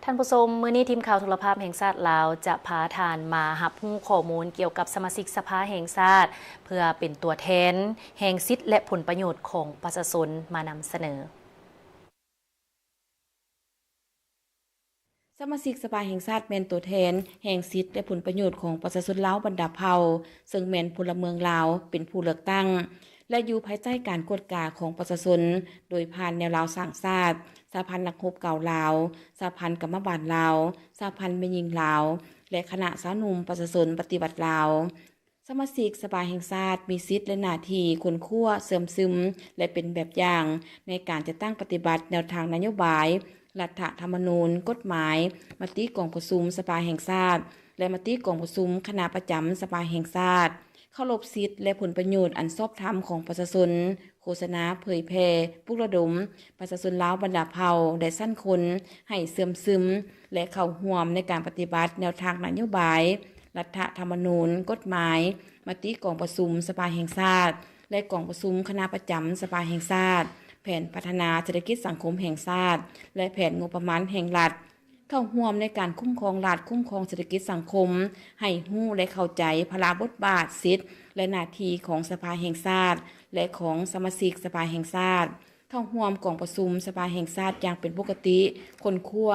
ທ່ານຜູ້ຊົມ, ມື້ນີ້ທີມຂ່າວໂທລະພາບແຫ່ງຊາດລາວ ຈະພາທ່ານມາຮັບຮູ້ຂໍ້ມູນກ່ຽວກັບສະມາຊິກສະພາແຫ່ງຊາດ ເພື່ອເປັນຕົວແທນແຫ່ງສິດ ແລະ ຜົນປະໂຫຍດຂອງປະຊາຊົນມານຳສະເໜີ. ສະມາຊິກສະພາແຫ່ງຊາດແມ່ນຕົວແທນແຫ່ງສິດ ແລະ ຜົນປະໂຫຍດຂອງປະຊາຊົນລາວບັນດາເຜົ່າ, ເຊິ່ງແມ່ນພົນລະເມືອງລາວເປັນຜູ້ເລືອກຕັ້ງ ແລະ ຢູ່ພາຍໃຕ້ການກວດກາຂອງປະຊາຊົນ ໂດຍຜ່ານແນວລາວສ້າງຊາດ, ສະຫະພັນນັກຮົບເກົ່າລາວ, ສະຫະພັນກຳມະບານລາວ, ສະຫະພັນແມ່ຍິງລາວ ແລະ ຄະນະຊາວໜຸ່ມປະຊາຊົນປະຕິວັດລາວ. ສະມາຊິກສະພາແຫ່ງຊາດມີສິດ ແລະ ໜ້າທີ່ຄົ້ນຄວ້າ, ເຊື່ອມຊຶມ ແລະ ເປັນແບບຢ່າງໃນການຈັດຕັ້ງປະຕິບັດແນວທາງນະໂຍບາຍ, ລັດຖະທຳມະນູນ, ກົດໝາຍ, ມະຕິກອງປະຊຸມສະພາແຫ່ງຊາດ ແລະ ມະຕິກອງປະຊຸມຄະນະປະຈຳສະພາແຫ່ງຊາດ, ເຄົາລົບສິດ ແລະ ຜົນປະໂຫຍດອັນຊອບທຳຂອງປະຊາຊົນ, ໂຄສະນາ, ເຜີຍແຜ່, ປຸກລະດົມປະຊາຊົນລາວບັນດາເຜົ່າ ແລະ ຊັ້ນຄົນໃຫ້ເຊື່ອມຊຶມ ແລະ ເຂົ້າຮ່ວມໃນການປະຕິບັດແນວທາງນະໂຍບາຍ, ລັດຖະທຳມະນູນ, ກົດໝາຍ, ມະຕິກອງປະຊຸມສະພາແຫ່ງຊາດ ແລະ ກອງປະຊຸມຄະນະປະຈຳສະພາແຫ່ງຊາດ, ແຜນພັດທະນາເສດຖະກິດສັງຄົມແຫ່ງຊາດ ແລະ ແຜນງົບປະມານແຫ່ງລັດ, ເຂົ້າຮ່ວມໃນການຄຸ້ມຄອງລັດ, ຄຸ້ມຄອງເສດຖະກິດສັງຄົມ, ໃຫ້ຮູ້ ແລະ ເຂົ້າໃຈພາລະບົດບາດ, ສິດ ແລະ ໜ້າທີ່ຂອງສະພາແຫ່ງຊາດ ແລະ ຂອງສະມາຊິກສະພາແຫ່ງຊາດ, ເຂົ້າຮ່ວມກອງປະຊຸມສະພາແຫ່ງຊາດຢ່າງເປັນປົກກະຕິ, ຄົ້ນຄວ້າ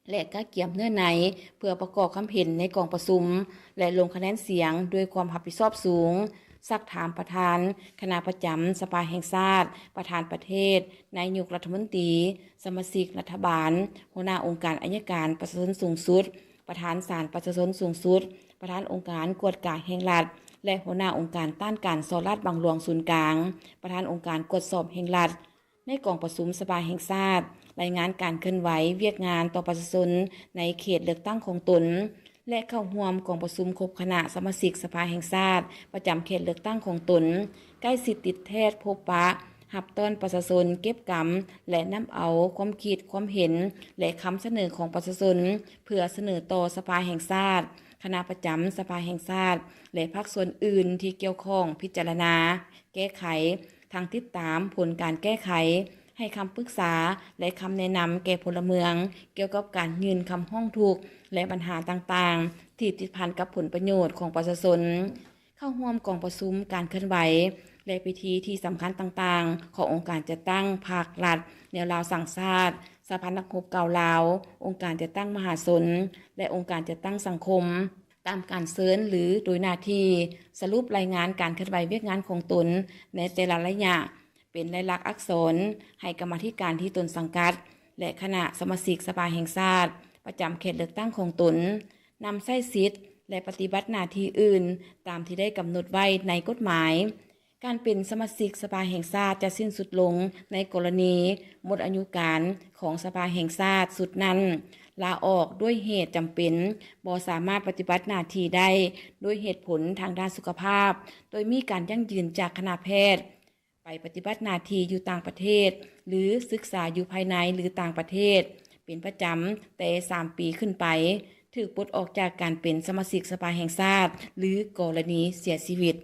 ແລະ ກະກຽມເນື້ອໃນ ເພື່ອປະກອບຄຳເຫັນໃນກອງປະຊຸມ ແລະ ລົງຄະແນນສຽງດ້ວຍຄວາມຮັບຜິດຊອບສູງ, ຊັກຖາມປະທານຄະນະປະຈຳສະພາແຫ່ງຊາດ, ປະທານປະເທດ, ນາຍົກລັດຖະມົນຕີ, ສະມາຊິກລັດຖະບານ, ຫົວໜ້າອົງການໄອຍະການປະຊາຊົນສູງສຸດ, ປະທານສານປະຊາຊົນສູງສຸດ, ປະທານອົງການກວດກາແຫ່ງລັດ ແລະ ຫົວໜ້າອົງການຕ້ານການສໍ້ລາດບັງຫຼວງສູນກາງ, ປະທານອົງການກວດສອບແຫ່ງລັດ. ໃນກອງປະຊຸມສະພາແຫ່ງຊາດ, ລາຍງານການເຄື່ອນໄຫວວຽກງານຕໍ່ປະຊາຊົນໃນເຂດເລືອກຕັ້ງຂອງຕົນ ແລະ ເຂົ້າຮ່ວມກອງປະຊຸມຄົບຄະນະສະມາຊິກສະພາແຫ່ງຊາດປະຈຳເຂດເລືອກຕັ້ງຂອງຕົນ, ໃກ້ຊິດຕິດແທດພົບປະ, ຮັບຕ້ອນປະຊາຊົນ, ເກັບກຳ ແລະ ນຳເອົາຄວາມຄິດຄວາມເຫັນ ແລະ ຄຳສະເໜີຂອງປະຊາຊົນ ເພື່ອສະເໜີຕໍ່ສະພາແຫ່ງຊາດ, ຄະນະປະຈຳສະພາແຫ່ງຊາດ ແລະ ພາກສ່ວນອື່ນທີ່ກ່ຽວຂ້ອງພິຈາລະນາ, ແກ້ໄຂ, ທັງຕິດຕາມຜົນການແກ້ໄຂ, ໃຫ້ຄຳປຶກສາ ແລະ ຄຳແນະນຳແກ່ພົນລະເມືອງກ່ຽວກັບການຍື່ນຄຳຮ້ອງທຸກ ແລະ ບັນຫາຕ່າງໆທີ່ຕິດພັນກັບຜົນປະໂຫຍດຂອງປະຊາຊົນ. ເຂົ້າຮ່ວມກອງປະຊຸມ, ການເຄື່ອນໄຫວ ແລະ ພິທີທີ່ສຳຄັນຕ່າງໆຂອງອົງການຈັດຕັ້ງພັກລັດແນວລາວສ້າງຊາດ, ສະຫະພັນນັກຮົບເກົ່າລາວ, ອົງການຈັດຕັ້ງມະຫາຊົນ ແລະ ອົງການຈັດຕັ້ງສັງຄົມ. ຕາມການເຊີນ ຫຼື ໂດຍໜ້າທີ່, ສະຫຼຸບລາຍງານການເຄື່ອນໄຫວວຽກງານຂອງຕົນໃນແຕ່ລະໄລຍະ ເປັນລາຍລັກອັກສອນໃຫ້ກຳມາທິການທີ່ຕົນສັງກັດ ແລະ ຄະນະສະມາຊິກສະພາແຫ່ງຊາດປະຈຳເຂດເລືອກຕັ້ງຂອງຕົນ, ນຳໃຊ້ສິດ ແລະ ປະຕິບັດໜ້າທີ່ອື່ນຕາມທີ່ໄດ້ກຳນົດໄວ້ໃນກົດໝາຍ. ການເປັນສະມາຊິກສະພາແຫ່ງຊາດຈະສິ້ນສຸດລົງໃນກໍລະນີໝົດອາຍຸການຂອງສະພາແຫ່ງຊາດຊຸດນັ້ນ, ລາອອກດ້ວຍເຫດຈຳເປັນ, ບໍ່ສາມາດປະຕິບັດໜ້າທີ່ໄດ້ດ້ວຍເຫດຜົນທາງດ້ານສຸຂະພາບ, ໂດຍມີການຢັ້ງຢືນຈາກຄະນະແພດ, ໄປປະຕິບັດໜ້າທີ່ຢູ່ຕ່າງປະເທດ ຫຼື ສຶກສາຢູ່ພາຍໃນ ຫຼື ຕ່າງປະເທດເປັນປະຈຳແຕ່ສາມປີຂຶ້ນໄປ, ຖືກປົດອອກຈາກການເປັນສະມາຊິກສະພາແຫ່ງຊາດ ຫຼື ກໍລະນີເສຍຊີວິດ.